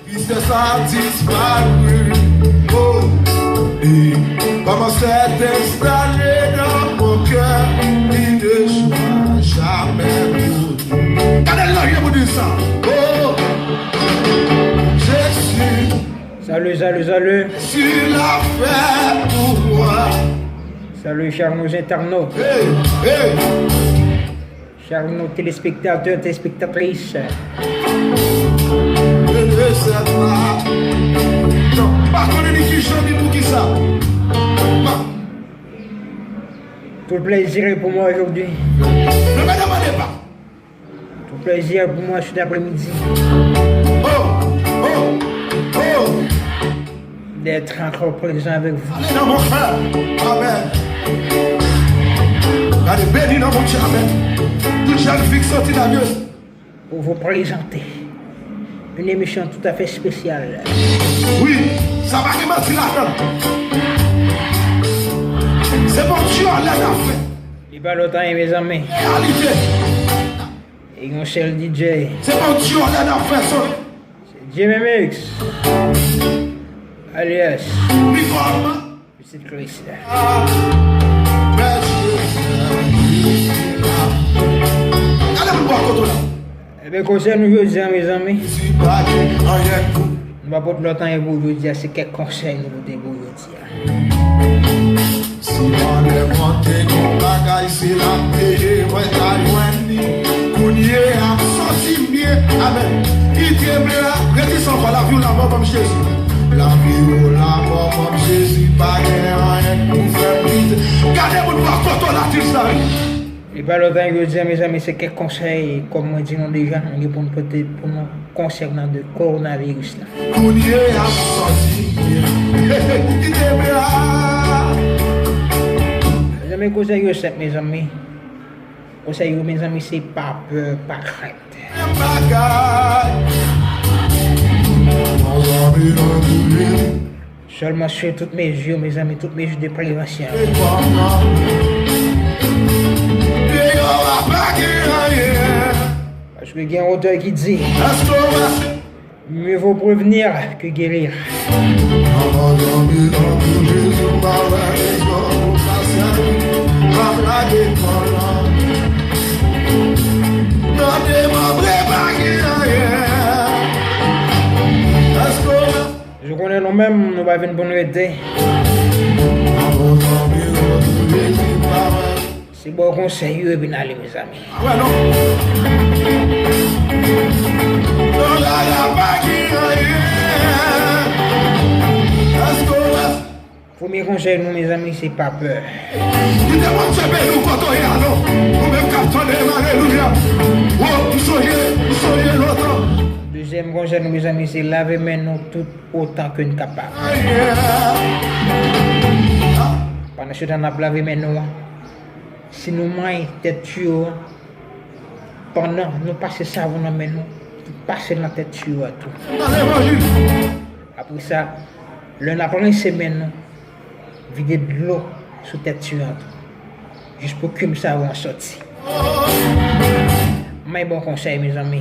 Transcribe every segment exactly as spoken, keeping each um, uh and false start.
Tristesse a disparu. Oh, et commence à s'installer dans mon cœur qui ne sera jamais pour nous. Gade lè yo pou di sa. Oh, Jésus. Salut, salut, salut. Jésus l'a fait pour moi. Salut, chers nos internautes. Hey, hey. Chers nos téléspectateurs, téléspectatrices. Tout plaisir est pour moi aujourd'hui. Tout plaisir est pour moi cet après-midi. D'être encore présent avec vous. Amen. Gade, beni nan Bondye, amen. Tout jèn fi k soti nan lye. Pour vous présenter une émission tout à fait spéciale. Wi, sa pa gen manti ladan. Se Bondye anlè n ap fè. Li pa lòt anyen, mezanmi. Reyalite. E yon sèl D J. Se Bondye anlè n ap fè, sòt. Jimmy Mix, alias Nicole. Pitit Kris la. Gade moun bò kote w la. Ebyen, konsèy nou jodi a, mezanmi. Nou pa pote lòt anyen pou jodi a, se kèk konsèy nou pote pou jodi a. Si mwen lè mwen te gon bagay, se la m te ye mwen ta jwenn li. Kounye a m santi m byen. Amen. Kite m la. Rete san fwa. Lavi ou lanmò, ban m Jezi. Lavi ou lanmò, ban m Jezi. Pa gen anyen k pou fè m kite. Gade moun bò kote w la, di sa wi. E pa lòt anyen jodi a, mezanmi, se kèk konsèy, kòm mwen di nou deja, nou gen pou nou pote pou nou konsènan de kowonaviris la. Kounye a m santi m byen. Kite m la. Mezanmi, konsèy yo senp, mezanmi. Konsèy yo, mezanmi, se pa pè, pa krent. Seulement sur toutes mesures, mezanmi, toutes mesures de prévention. Paske gen yon otè ki di, mieux vaut prévenir que guérir. Ou konnen nou menm, nou pa vin pou nou rete. Se ba w konsèy yo epi n ale, mezanmi. Premye konsèy nou, mezanmi, se pa pè. Kite Bondye beni w kote w ye a non. Ou menm k ap tande m, alelouya. Wo, m sonje, m sonje lontan. Dezyèm konsèy nou, mezanmi, se lave men nou tout otan ke n kapab. Pandan se tan n ap lave men nou an, si nou manyen tèt tiyo a, pandan nou pase savon nan men nou, pase l nan tèt tiyo a tou. Apre sa, lè n ap rense men nou, vide dlo sou tèt tiyo a tou. Jis pou kim savon an sòti. Men bon konsèy, mezanmi.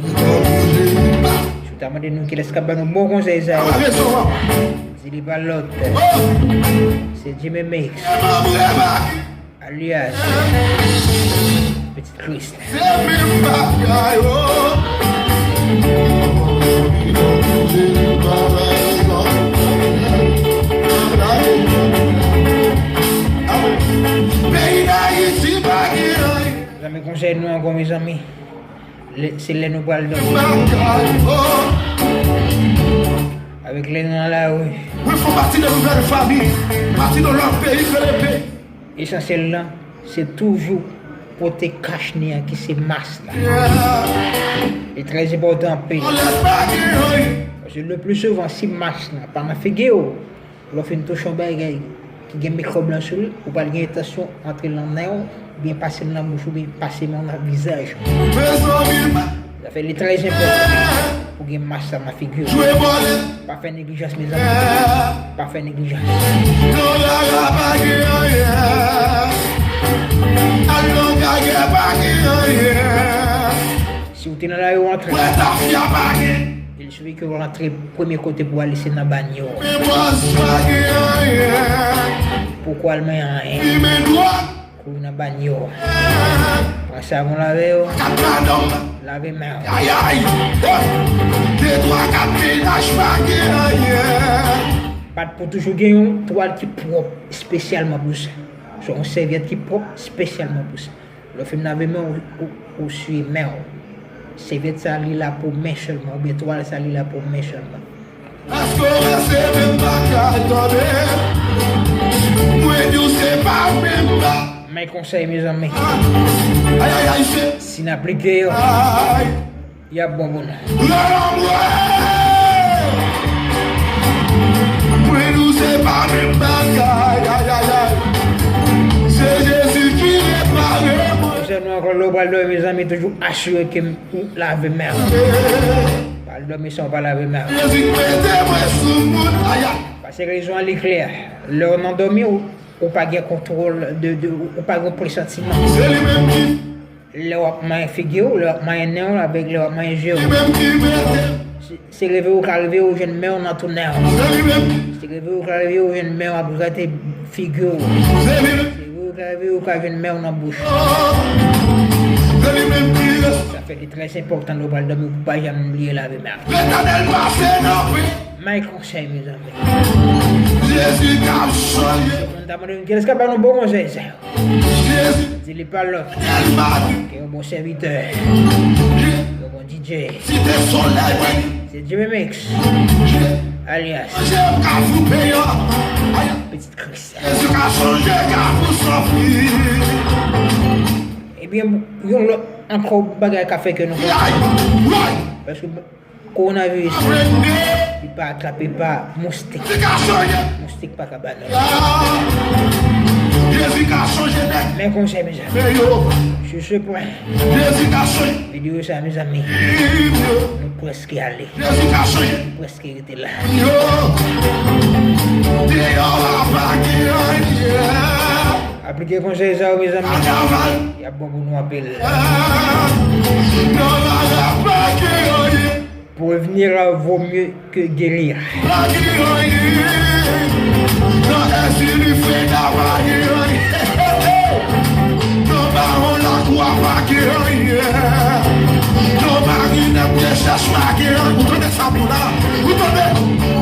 Si w ta mande nou kilès k ap ba nou bon konsèy sa yo, di li pa lòt. Se Jimmy Mix. Alias Pitit Kris. Zanmi, konsèy nou ankò, mezanmi. Lè, se lè nou pral dòmi. Avèk lè nou nan lari. Mwen fè pati de nouvèl fami, pati de lòt peyi ke le peyi. Esansyèl lan, se toujou pote kach nez an ki se mas la. Li trè enpòtan anpil. Paske le pli souvan, si mas la pa nan figi w, lè w fin touche yon bagay ki gen mikwòb lan sou li, ou pral gen entansyon antre l nan nen w, oubyen pase l nan bouch, oubyen pase men w nan vizaj ou. Zafè li trè enpòtan pou gen mas la nan figi w. Pa fè neglijans, mezanmi. Pa fè neglijans. Si w te nan lari, w antre. Li swivi ke w rantre premye kote pou ale se nan banyo. Men bòs pa gen anyen. Poko al men anyen. Li men dwòg. Kou nan banyo. Pran savon lave yo. Kat madanm. Lave men w. Ayay. De twa kat mennaj pa gen anyen. Pat pou toujou gen yon twal ki pwòp espesyalman pou sa. Se yon sèvyèt ki pwòp espesyalman pou sa. Lè w fin lave men w, ou, ou siye men w. Sèvyèt sa li la pou men sèlman, oubyen twal sa li la pou men sèlman. Èske w wè se menm bagay tande? Mwen di w se pa menm bagay. Men konsèy mezanmi. Ay, ay, ay, se. Si n aplike yo. Ay. Y ap bon pou nou. Lè w mwen, mwen nou se pa menm bagay, ay, ay, ay. Se Jezi ki repare mwen. Konsèy nou ankò, lè w pral dòmi, mezanmi, toujou asire ke ou lave men w. Pral dòmi san w pa lave men w. Jezi mete mwen sou moun, ay, ay. Paske rezon an li klè. Lè w nan dòmi, ou, ou pa gen kontwòl de, de, ou pa gen presantiman. Se li menm ki Lè w ap manyen figi w, lè w ap manyen nen w, avèk lè w ap manyen je w. Se, se leve ou ka leve ou jwenn men w nan tou nen w. Se reve ou ka reve ou jwenn men w ap grate figi w. Se reve ou ka reve ou ka jwenn men w nan bouch. Sa fè li trè enpòtan lè w pral dòmi pou pa janm bliye lave men w. Letènèl pase nan pi. May konsèy, mezanmi. Jezi k ap sonye. Moun ta mande m kilès k ap ba nou bon konsèy sa yo. Jezi. Di li pa lòt. Ke yon bon sèvitè. Yon bon D J. Site Solèy, mwen. Se Jimmy Mix. Alyas. Manje kafou peyi a. Pitit Kris. Jezi ka sonje kafou san fi. Ebyen, yon lòt ankò bagay ka fè ke nou. Ay, ay. Paske Kowonaviris, li pa atrape pa moustik. Moustik pa ka ba nou. Jezi ka sonje nèg. Men konsèy, mezanmi. Sur ce point, Jezi ka sonje. Videyo sa, mezanmi, nou prèske ale. Jezi ka sonje. Nou prèske rete la. Yo. Deyò a pa gen anyen. Aplike konsèy sa yo, mezanmi. Y ap bon pou nou anpil. Deyò a pa gen anyen. Prévenir vaut mieux que guérir. Pa gen anyen. Nan Èzili Feda pa gen anyen. Nan Bawon Lakwa pa gen anyen. Nan Marinèt Dechèch pa gen anyen. Ou tande sa pou la? Ou tande?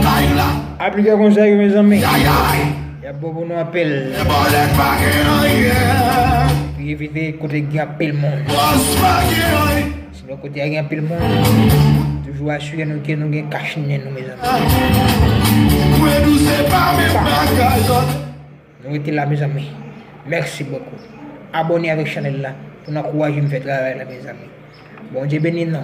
Kay la. Aplike konsèy yo, mezanmi. Yayay. Y ap bon pou nou anpil. Bòlèt pa gen anyen. Pou evite kote gen anpil moun. Bòs pa gen anyen. Sinon, kote a gen anpil moun, toujou asire nou ke nou gen kach nan men nou, mezanmi. Mwen nou se pa menm bagay, non. Nou rete la, mezanmi. Mèsi bokou. Abòne avèk chanèl la pou n ankouraje m fè travay la, mezanmi. Bondye beni nou.